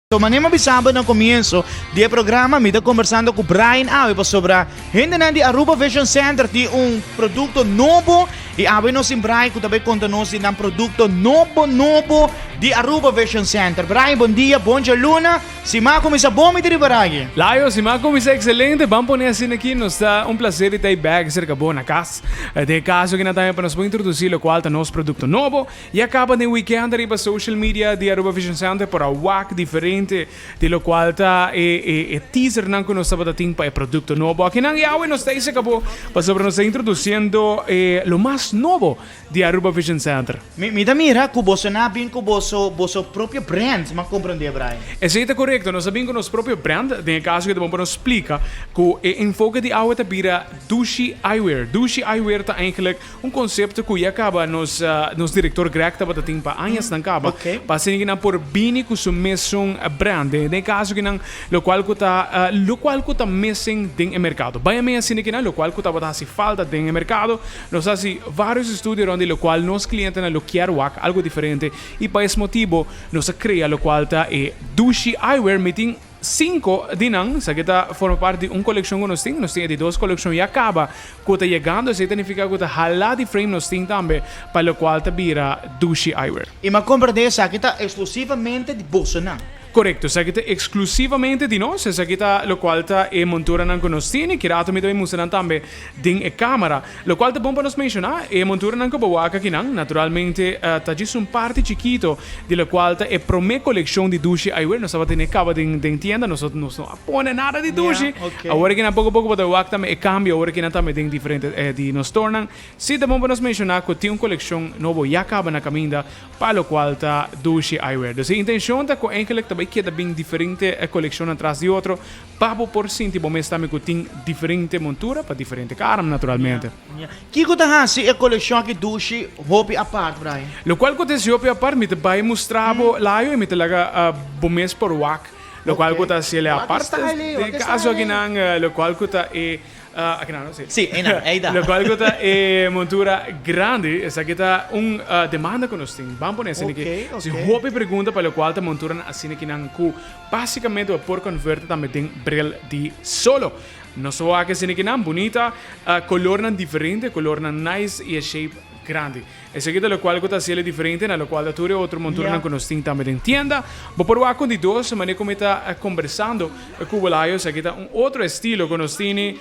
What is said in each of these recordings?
Manera mi a bisa bo na comienzo di e programa, mi ta conversando cu Brian awe pasobra hendenan di Aruba Vision Center tin un producto nobo y awe nos tin Brian cu ta bay conta nos di nan producto nobo nobo di Aruba Vision Center. Brian, bon dia, bon djaluna. Si mi a cuminsa bon mi ta riba ragi. Layo, si mi a cuminsa excelente, ban pone asina aki, nos ta un placer di ta y bek cerca bo na cas. Den e caso aki nan tambe pa nos por introduci locual ta nos producto nobo. Ya caba den weekend riba social media di Aruba Vision Center por a wak diferente di locual ta e e e teasernan cu nos tabata tin pa e producto nobo akinan. Y awe nos ta ey cabo pasobra nos ta introduciendo e lo mas nobo di Aruba Vision Center. Mi mi ta mira cu boso na bin cu boso boso propio brand, mi a comprende Brian. Esey ta corecto, nos a bin cu nos propio brand, den e caso cu ta bon pa nos splica cu e enfoke di awe ta bira Dushi Eyewear. Dushi Eyewear ta eigenlijk Un konsepto ku ya kaba nos nos direktor Greg tabata tin pa añasnan kaba, pa asina ki nan por bini ku su mesun brand. Den e kaso ki nan lokual ku ta lokual ku ta missing den e merkado. Bai amei asina ki nan lokual ku tabata hasi falta den e merkado. Nos a hasi varios estudio rond di lokual nos klientenan lo kier wak algu diferente i pa es motibo nos a krea lokual ta e Dushi Eyewear. Mi tin Cinco di nan, esaki ta forma parti di un coleccion cu nos tin, nos tin e di dos coleccion ya caba cu ta yegando, esey ta nifica cu ta hala di frame nos tin tambe pa locual ta bira Dushi Eyewear. Y mi a comprende esaki ta exclusivamente di bosonan. Corecto, esaki ta exclusivamente di nos, esaki ta locual ta e monturanan cu nos tin y ki rato mi ta bay mustra nan tambe den e camera. Locual ta bon pa nos menciona, e monturanan cu bo wak akinan, naturalmente ta djis un parti chikito di locual ta e prome coleccion di dushi Eyewear. Nos tabata tene caba den den tienda, nos nos no a pone nada di dushi. Awor akinan poco poco bo ta wak tambe e cambio, awor akinan tambe den diferente di nos storenan. Si ta bon pa nos menciona cu tin un coleccion nobo ya caba na caminda pa locual ta dushi Eyewear. Dus e intencion ta cu eigenlijk ta bay keda bin diferente coleccionnan tras di otro Pa bo por sinti bo mes tambe ku tin diferente montura pa diferente karam naturalmente. Kiko ta hasi e kolekshon aki dushi hopi apart, Brian? Lokual ku ta hasi hopi apart mi ta bai mustra bo layo i mi ta laga bo mes por wak lokual ku ta hasi el apart. Den e kaso akinan lokual ku ta e akinan no? Si. Si, einan, ei ta. Lokual ku ta e montura grandi esaki ta un demanda ku nos tin. Ban pone asina aki. Si hopi pregunta pa lokual ta monturanan asina kinan ku Básicamente bo por converti tambe den bril di solo. Nos a wak esaki nan bunita, colornan diferente, colornan nice y e shape grandi. Esaki ta locual cu ta haciele diferente na locual ta tur e otro monturanan cu nos tin tambe den tienda. Bo por wak un di dos manera cu mi ta conversando cu bo layo, esaki ta un otro estilo cu nos tini.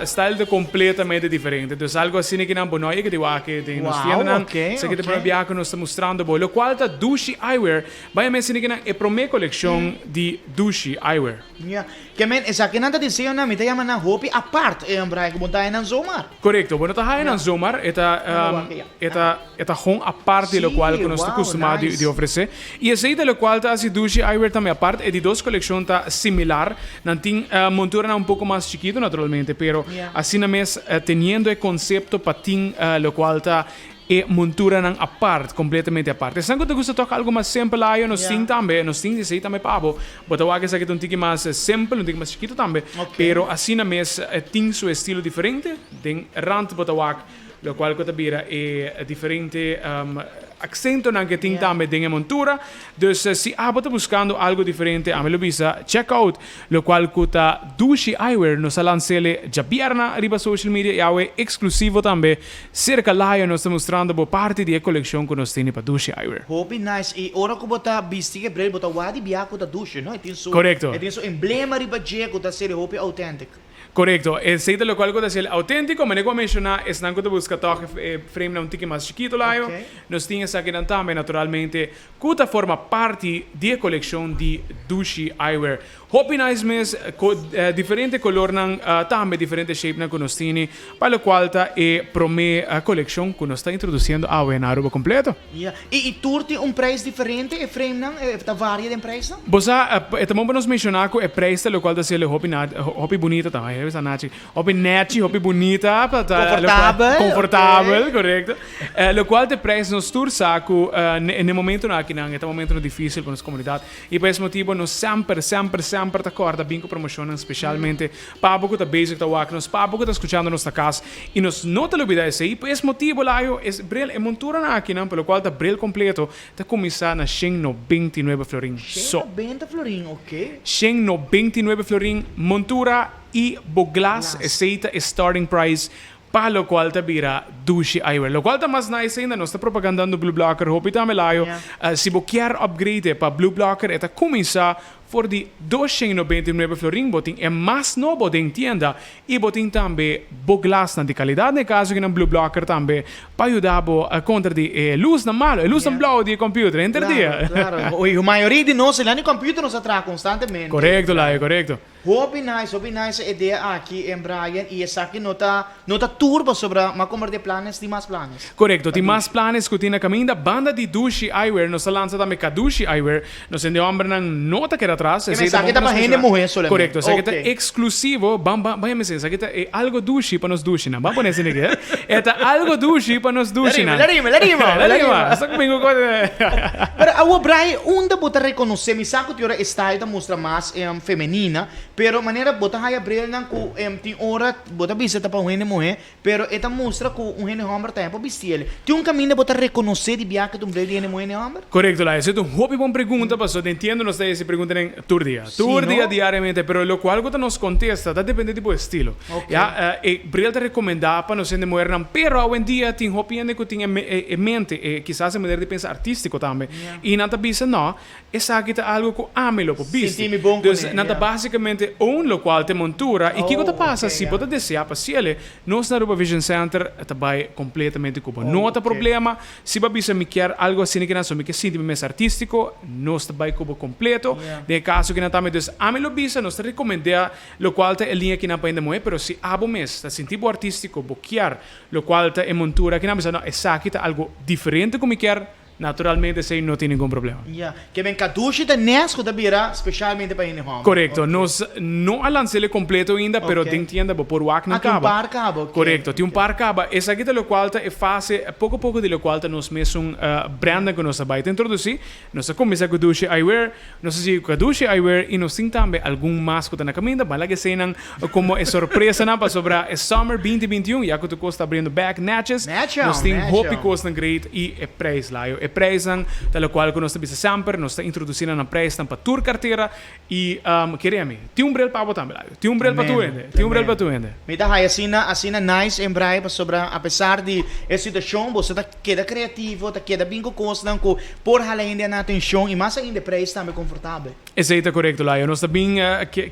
Style ta completamente diferente. Dus algo asina ki nan bo no a yega di wak den nos tiendanan. Esaki ta e prome biaha cu nos ta mustrando bo. Locual ta Dushi Eyewear. Bai a mensina ki nan e prome coleccion di Dushi Eyewear. Ya. Ke men esakinan ta diseñonan mi ta yama nan hopi apart e hombre ku bo ta haya nan zomaar. Korekto, bo no ta haya nan zomaar, e ta e ta e ta hon apart di lokual ku nos ta kustumá di di ofresé. I esei ta lokual ta hasi Dushi Eyewear tambe apart. E di dos kolekshon ta similar, nan tin monturanan un poko mas chikitu naturalmente, pero asina mes teniendo e konsepto pa tin lokual ta E monturanan apart, completamente apart. Esnan cu ta gusta toch algo mas simpel ayo, nos tin tambe, nos tin esey tambe pa bo. Bo ta wak esaki ta un tiki mas simpel, un tiki mas chikito tambe, pero asina mes tin su estilo diferente. Den rand bo ta wak locual cu ta bira e diferente accentonan cu e tin tambe den e montura. Dus si abo ta buscando algo diferente, ami lo bisa check out Locual cu ta Dushi Eyewear nos a lansele djabierna riba social media y awe exclusivo tambe cerca Layo nos ta mustrando bo parti di e coleccion cu nos tene pa Dushi Eyewear. Hopi nice y ora cu bo ta bisti e bril bo ta wak di bia cu ta Dushi no e tin su Correcto. e tin su emblema riba dje cu ta seri hopi authentic. Correcto, esey ta locual cu ta haciel autentico, manera cu a menciona esnan cu ta busca toch e frame nan un tiki mas chikito Layo, nos tin esakinan tambe naturalmente Cu ta forma parti di e coleccion di Dushi Eyewear. Hopi nice mes, cu diferente colornan, tambe diferente shapenan cu nos tini, pa locual ta e prome coleccion cu nos ta introduciendo awe na Aruba completo. Ya, y y tur tin un prijs diferente, e framenan, ta varia den prijsnan? Bo sa, e ta bon pa nos menciona cu e prijs ta locual ta haciele hopi na, hopi bunita ta, ay, bisa nachi, hopi nechi, hopi bunita, pa ta Confortabel, Confortabel, correcto. Locual ta e prijs nos tur sa cu n'e momentonan akinan e ta momentonan dificil pa nos comunidad y pa es motibo nos semper, semper, semper. semper ta kòrda bin ku promoshonnan spesialmente pa abo ku ta bezig ta wak nos, pa abo ku ta skuchando nos na kas i nos no ta lubidá esei. Pa es motibu Layo, es bril, e monturanan akinan pa lokual ta bril kompleto ta kuminsá na 199 florin so. 190 florin, oke. 199 florin montura i bo glas, esei ta e starting price Pa locual ta bira dushi eyewear. Locual ta mas nice ainda, nos ta propagandando Blue Blocker hopi tambe layo. Si bo kier upgrade pa Blue Blocker e ta cuminsa for di 299 florin. Bo tin e mas nobo den tienda y bo tin tambe bo glasnan di calidad na e caso kinan Blue Blocker tambe pa yuda bo contra di e luznan malo, e luznan blauw di e computer henter dia. Claro, claro. Y mayoria di nos e computer nos ta traha constantemente. Corecto layo, corecto. Hopi nice, hopi nice e idea aki en Brian y esaki no ta no ta tur pasobra m'a komparti e planes tin mas planes. Korekto, tin mas planes ku tin na kaminda. Banda di Dushi Eyewear nos ta lansa tambe Kadushi Eyewear. Nos hende hòmbernan no ta keda atras. Esei ta bon Esaki ta pa pa nos hende menshoná. muhé solamente. Korekto, esaki ta Ok. eksklusivo. Ban ban ban mester esaki ta e algo dushi pa nos dushinan. Ban pone asina aki, eh. E ta algo dushi pa nos La rima, dushinan. la rima, la rima, La la rima. rima. Nos ta kumingu ku. Pero awor Brian, unda bo ta rekonosé? Mi sa ku tin ora e style ta mustra mas femenina, pero manera bo ta haya brilnan ku tin ora bo ta bisa ta pa un hende muhé, pero e ta mustra ku un hende hòmber tambe por bisti el. Tin un kaminda bo ta rekonosé di biaha ku ta un bril di hende muhé hende hòmber? Korekto, Laia. Esei ta un hopi bon pregunta, pasobra den tienda nos ta hasi preguntanan tur dia. Sí, Tur dia no? diariamente, pero lokual ku ta nos kontesta ta depende di bo estilo. Ok. Ya, e bril ta rekomendá pa nos hende muhernan, pero awendia tin hopi hende ku tin e e mente, e kisas e manera di pensa artístiko tambe, i nan ta bisa, No, Esaki ta algo cu ami lo por bisti. Sinti mi bon Dus cune, nan ta ya. basicamente own locual t'e montura y kico ta Oh, pasa ok, si ya. bo ta desea pa ciele, nos na Aruba Vision Center ta bay completamente cu bo. Oh, No ta ok. problema si bo a bisa mi kier algo asina kinan so mi ke sinti mi mes artistico, nos ta bay cu bo completo. Ya. Den e caso kinan tambe dus ami lo bisa nos ta recomendea locual ta e linea kinan pa hende muhe pero si abo mes ta sinti bo artistico bo kier locual ta e montura kinan bisa no esaki ta algo diferente cu mi kier, Naturalmente esei no tin ningun problema. Ya. Ke men kadushi ta nes ku ta bira speshalmente pa hende hòmber. Korekto. Nos no a lans'el e kompleto ainda, pero Oke. den tienda bo por wak nan Ah, tin un kaba. par kaba, oke. Korekto, tin un par kaba. Esaki ta lokual ta e fase, poko poko di lokual ta nos mesun brandnan ku nos a bai ta introdusí. Nos a kuminsá ku Dushi Eyewear, nos a sigui ku Kadushi Eyewear i nos tin tambe algun mas ku ta na kaminda. Ban laga eseinan komo e sorpresanan pasobra e summer 2021 ya ku tur kos ta abriendo bek netjes. Nos tin hopi kosnan great i e prijs layo. E prijsnan ta lokual ku nos ta bisa semper, nos ta introdusí nan nan prijsnan pa tur kartera i kere mi, tin un bril pa bo tambe layo. Tin un bril pa tur hende. Tin un bril pa tur hende. Mi ta haya asina asina nice en Brai pasobra apesar di e situacion boso ta keda creativo, ta keda bin cu cosnan cu por hala hende nan atencion y mas ainda e prijs tambe confortabel. Esey ta corecto Layo. Nos ta bin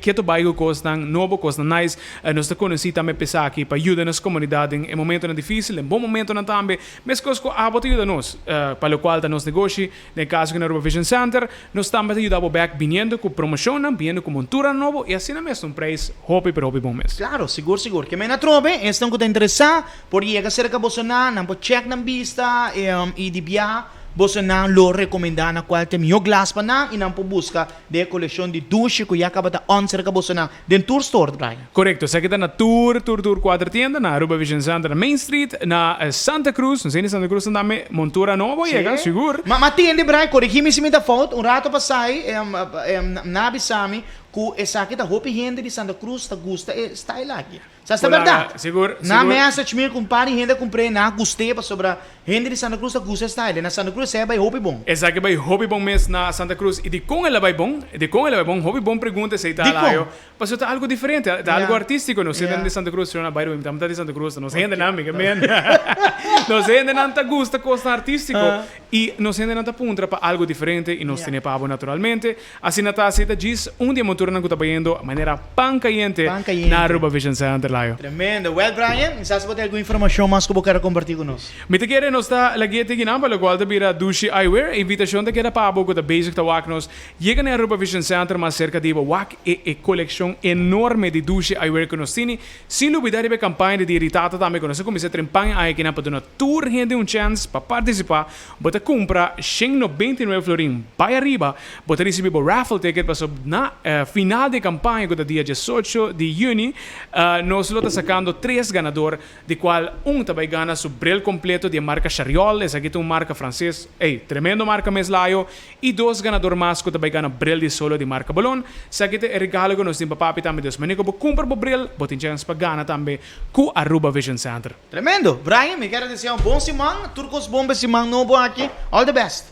keto bay cu cosnan nobo, cosnan nice. Nos ta conoci tambe p'esaki pa yuda nos comunidad den e momentonan dificil, den bon momentonan tambe. Mescos cu abo ta yuda nos pa locual ta nos negoshi. Den caso cu na Aruba Vision Center, nos tambe ta yuda bo bek biniendo cu promocionnan, biniendo cu montura nobo y asina mes ta un prijs hopi pero hopi bon mes. Claro, sigur sigur. Ke men atrobe, esnan cu ta interesa por yega cerca bosonan, nan por check nan bista y di biaha bosonan lo recomenda na cual ta e miho glas pa nan y nan por busca den e coleccion di dushi cu ya caba ta on cerca bosonan den tur store, Brian. Korekto, esaki ta na tur, tur, tur kuater tienda, na Aruba Vision Center na Main Street, na Santa Cruz, nos hende Santa Cruz ta dame montura nobo yega, sigur. Ma, ma tende Brian, korigí mi si mi ta fout, un rato pasai nan a bisa mi ku esaki ta hopi hende di Santa Cruz ta gusta e style aki. Sa esta bèrdat? Sigur, sigur. Nan a message mi ku un par di hende a kumpr'é, nan a gust'é pasobra Hende di Santa Cruz ta gusta e style. Na Santa Cruz esei a bai hopi bon. Esaki bai hopi bon mes na Santa Cruz. I dikon el a bai bon? Dikon el a bai bon? Hopi bon pregunta esei ta Dikon? Alayo. Pasobra ta algu diferente, ta algu artístiko. Nos hendenan Ya. di Santa Cruz, shona by the way, mi tambe ta di Santa Cruz, nos hendenan, mi ke men. Nos hendenan ta gusta kosnan artístiko i nos hendenan ta puntra pa algu diferente i nos tene pa bo naturalmente. Asina ta, así ta djis un di e monturanan ku ta bayendo manera pan kayente Pan kayente. na Aruba Vision Center, Layo. Tremendo. Well Brian, mi sa si bo tin algun informashon mas ku bo kere kompartí ku nos. Mi ta kere nos ta lag'é te kinan pa lokual ta bira Dushi Eyewear. E invitashon ta keda pa abo ku ta bezig ta wak nos. Yega na e Aruba Vision Center mas serka di bo wak e e kolekshon enorme di Dushi Eyewear ku nos tini. Sin lubidá riba e kampaña di Dia di Tata tambe ku nos a kuminsá trempan e aña kinan pa duna tur hende un chèns pa partisipá. Bo ta kumpra 199 florin bai ariba, bo ta risibí bo raffle ticket pasobra na. final di campaña, cu ta dia 18 di juni, nos lo ta sacando tres ganador, di cual un ta bay gana su bril completo di marca Chariol, esaki ta un marca frances, ey, tremendo marca mes layo, y dos ganador mas cu ta bay gana bril di solo di marca Bolon. Esaki ta e regalo cu nos tin pa papi tambe, dus manera cu bo cumpra bo bril, bo tin chance pa gana tambe cu Aruba Vision Center. Tremendo. Brian, mi kier desea un bon siman, tur cos bon pa siman nobo aki. All the best.